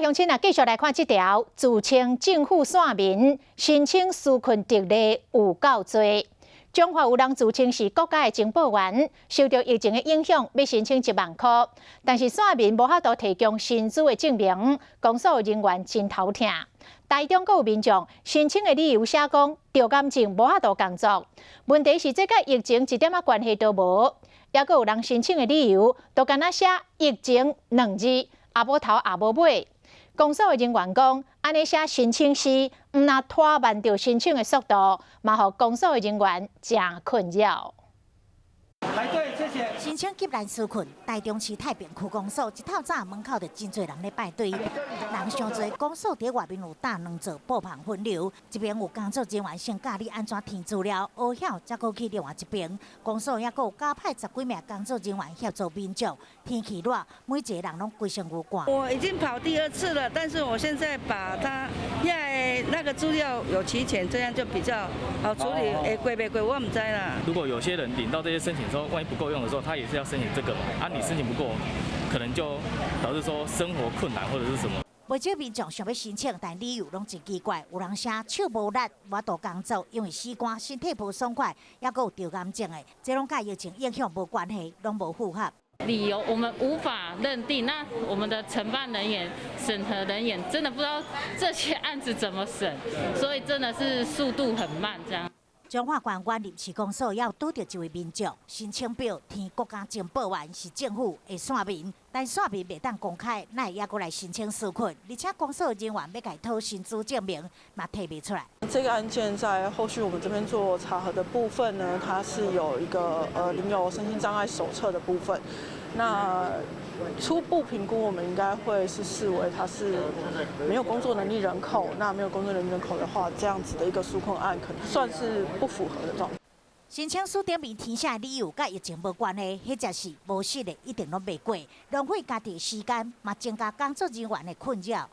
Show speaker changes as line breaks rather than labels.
鄉親啊，繼續來看這條，自稱政府線民申請紓困特例有夠濟。彰化有人自稱是國家的情報員，受著疫情的影響，欲申請1萬箍，但是線民無法度提供薪資的證明，公所人員真頭疼。台中閣有民眾申請的理由寫講，著癌症無法度工作，問題是這佮疫情一點仔關係都無。抑閣有人申請的理由，都干焦寫疫情兩字，也無頭也無尾。公所的人員講，按呢寫申請書，毋但拖慢著申請的速度，嘛予公所的人員誠困擾。
排隊，謝謝。
申請急難紓困，台中市太平區公所一透早門口就真濟人咧排隊，人傷濟，公所佇外面有搭兩座布棚分流，一邊有工作人員先教你按怎填資料，學曉才閣去另外一邊。公所抑閣有加派十幾名工作人員協助民眾。天氣熱，每一個人攏規身流汗。
我已經跑第二次了，但是我現在把它因為那個資料有齊全，這樣就比較好處理。會過袂過我毋知啦。
如果有些人領到這些申請之後，萬一不夠用的時候，他也是要申請這個嘛。啊，你申請不過，可能就導致說生活困難或者是什麼。
不少民眾想欲申請，但理由攏真奇怪。有人寫手無力，無法度工作，因為死寒，身體無爽快，抑閣有著癌症的，這攏佮疫情影響無關係，攏無符合。
理由我們無法認定，那我們的承辦人員、審核人員真的不知道這些案子怎麼審，所以真的是速度很慢，這樣。
彰化縣員林市公所猶拄著一位民眾申請表填國家情報員是政府的線民，但線民袂當公開，哪會猶閣來申請紓困？而且公所人員欲共伊討薪資證明，嘛提袂出來。
這個案件在後續我們這邊做查核的部分呢，它是有一個領有身心障礙手冊的部分。那初步評估，我們應該會是視為他是沒有工作能力人口。那沒有工作能力人口的話，這樣子的一個紓困案，可能算是不符合的狀況。
申請書頂面填寫理由佮疫情無關係，彼才是無實的，一定攏袂過，浪費家己時間，嘛增加工作人員的困擾。